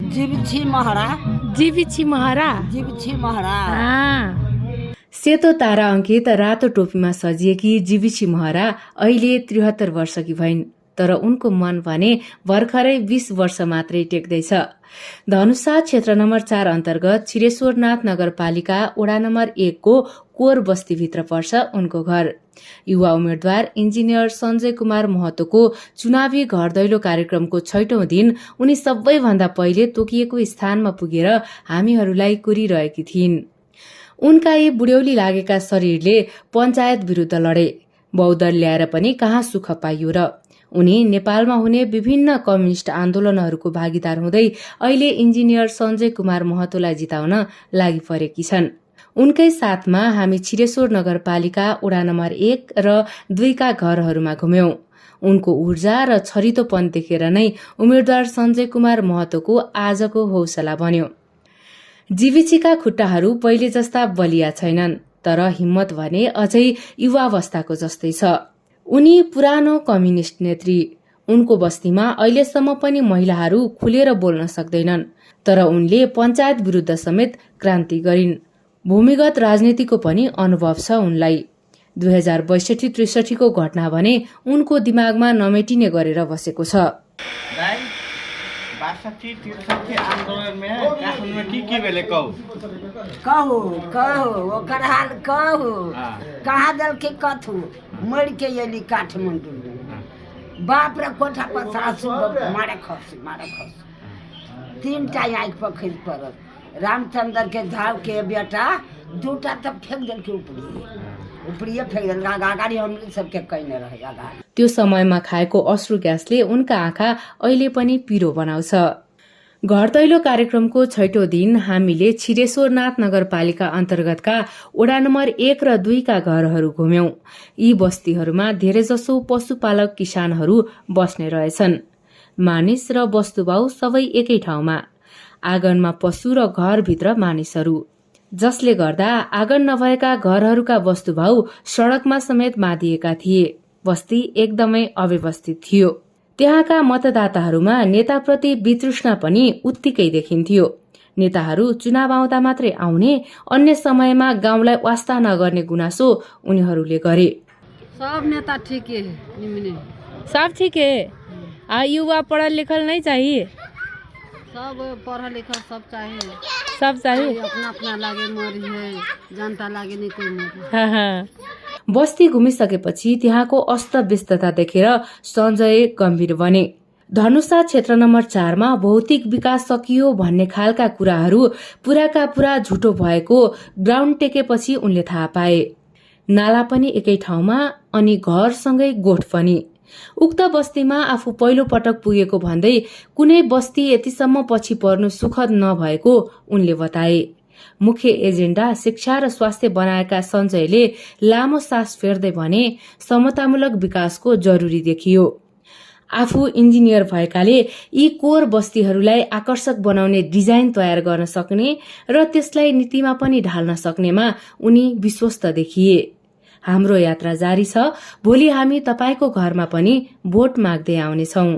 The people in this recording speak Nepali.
जीविछी महरा जीविछी महरा जीविछी महरा सेतो तारा अंकित रातो टोपीमा सजिएकी जीविछी महरा अहिले 73 वर्षकी भइन्। तर उनको मन भने भर्खरै 20 वर्ष मात्रै टेक्दैछ। धनुषा क्षेत्र नम्बर 4 अन्तर्गत छिरेश्वरनाथ नगरपालिका वडा नम्बर 1 को कोर बस्तीभित्र पर्छ उनको घर। युवा उम्मेद्वार इन्जिनियर सञ्जय कुमार महतोको चुनावी घर दैलो कार्यक्रमको 6औं दिन उनी सबैभन्दा पहिले तोकिएको स्थानमा पुगेर हामीहरूलाई कोरिरहेकी थिइन्। उनका यी बुढ्यौली लागेका शरीरले पञ्चायत विरुद्ध लडे। बहुदल ल्याएर पनि कहाँ सुख पाइयो र। उनी नेपालमा हुने विभिन्न कम्युनिष्ट आन्दोलनहरूको भागीदार हुँदै अहिले इन्जिनियर सञ्जय कुमार महतोलाई जिताउन लागि परेकी छन्। उनकै साथमा हामी छिरेश्वर नगरपालिका वडा नम्बर 1 र 2 का घरहरूमा घुम्यौं। उनको ऊर्जा र छरितोपन देखेर नै उम्मेद्वार सञ्जय कुमार महतोको आजको हौसला बन्यो। जीविछीका खुट्टाहरू पहिले जस्ता बलिया छैनन्, तर हिम्मत भने अझै युवावस्थाको जस्तै छ। उनी पुरानो कम्युनिष्ट नेत्री। उनको बस्तीमा अहिलेसम्म पनि महिलाहरू खुलेर बोल्न सक्दैनन्, तर उनले पञ्चायत विरुद्ध समेत क्रान्ति गरिन्। भूमिगत राजनीतिको पनि अनुभव छ उनलाई। 2062-63 को घटना भने उनको दिमागमा नमेटिने गरेर बसेको छ। 62-63 आंदोलन में काठमांडू में की बेले कहू ओकर हाल कहू कहाँ दल के कथू मर के यली काठमांडू में बाप रे कोठा पर सासू मारे खस 3टा आँख पर खस पड़त। रामचंद्र के झाव के बेटा 2टा तब फेंक दिल के उपरिए फेंक दिल अगाडि हमले सबके कहने रहे अगाडि। त्यो समयमा खाएको अश्रु ग्यासले उनका आँखा अहिले पनि पिरो बनाउँछ। घर दैलो कार्यक्रमको 6औं दिन हामीले छिरेश्वरनाथ नगरपालिका अन्तर्गतका वडा नम्बर 1 र 2 का घरहरू घुम्यौं। यी बस्तीहरूमा धेरैजसो पशुपालक किसानहरू बस्ने रहेछन्। मानिस र वस्तुभाउ सबै एकै ठाउँमा। आँगनमा पशु र घरभित्र मानिसहरू, जसले गर्दा आँगन नभएका घरहरूका वस्तुभाउ सड़कमा समेत मादिएका थिए। बस्ती एकदमै अव्यवस्थित थियो। त्यहाँका मतदाताहरूमा नेताप्रति वितृष्णा पनि उत्तिकै देखिन्थ्यो। नेताहरू चुनाव आउँदा मात्रै आउने, अन्य समयमा गाउँलाई वास्ता नगर्ने गुनासो उनीहरूले गरे। सब नेता ठीक है, सब ठीक है। युवा पढ़ल लिखल नहीं चाहिए। सब पढ़ल लिखल सब चाहिए। सब चाहिए। अपना अपना लागे मरी है, जनता लागे नहीं कोई मरी। बस्ती घुमिसकेपछि त्यहाँको अस्त व्यस्तता देखेर सञ्जय गम्भीर बने। धनुषा क्षेत्र नम्बर 4 मा भौतिक विकास सकियो भन्ने खालका कुराहरू पुराका पुरा झुटो भएको ग्राउन्ड टेकेपछि उनले थाहा पाए। नाला पनि एकै ठाउँमा अनि घरसँगै गोठ पनि। उक्त बस्तीमा आफू पहिलो पटक पुगेको भन्दै कुनै बस्ती यतिसम्म पछि पर्नु सुखद नभएको उनले बताए। मुख्य एजेन्डा शिक्षा र स्वास्थ्य बनाएका सञ्जयले लामो सास फेर्दै भने समतामूलक विकासको जरुरी देखियो। आफू इन्जिनियर भएकाले यी कोर बस्तीहरूलाई आकर्षक बनाउने डिजाइन तयार गर्न सक्ने र त्यसलाई नीतिमा पनि ढाल्न सक्नेमा उनी विश्वस्त देखिए। हाम्रो यात्रा जारी छ। भोलि हामी तपाईको घरमा पनि भोट माग्दै आउनेछौं।